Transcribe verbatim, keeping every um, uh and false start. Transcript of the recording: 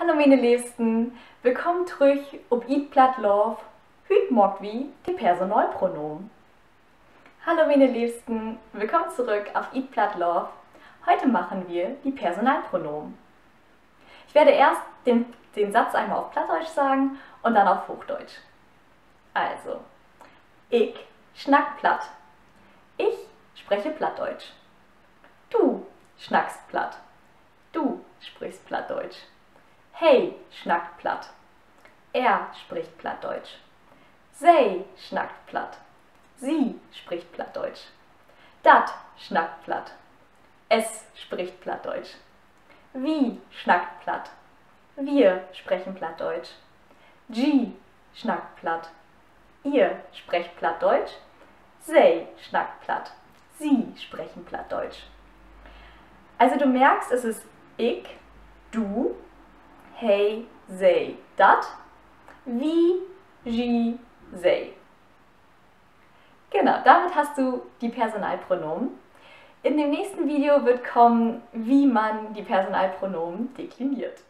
Hallo miene Leevsten, willkamen trüch op Eat Platt Love. Hüüt maakt wi de Personalpronomen. Hallo miene Leevsten, willkamen trüch op Eat Platt Love. Heute machen wir die Personalpronomen. Ich werde erst den, den Satz einmal auf Plattdeutsch sagen und dann auf Hochdeutsch. Also, ik snack Platt. Ich spreche Plattdeutsch. Du snackst Platt. Du sprichst Plattdeutsch. He snackt Platt. Er spricht Plattdeutsch. Se snackt Platt. Sie spricht Plattdeutsch. Dat snackt Platt. Es spricht Plattdeutsch. Wi snackt Platt. Wir sprechen Plattdeutsch. Ji snackt Platt. Ihr sprecht Plattdeutsch. Se snackt Platt. Sie sprechen Plattdeutsch. Also du merkst, es ist ik, du, he, se, dat, wi, ji, se. Genau, damit hast du die Personalpronomen. In dem nächsten Video wird kommen, wie man die Personalpronomen dekliniert.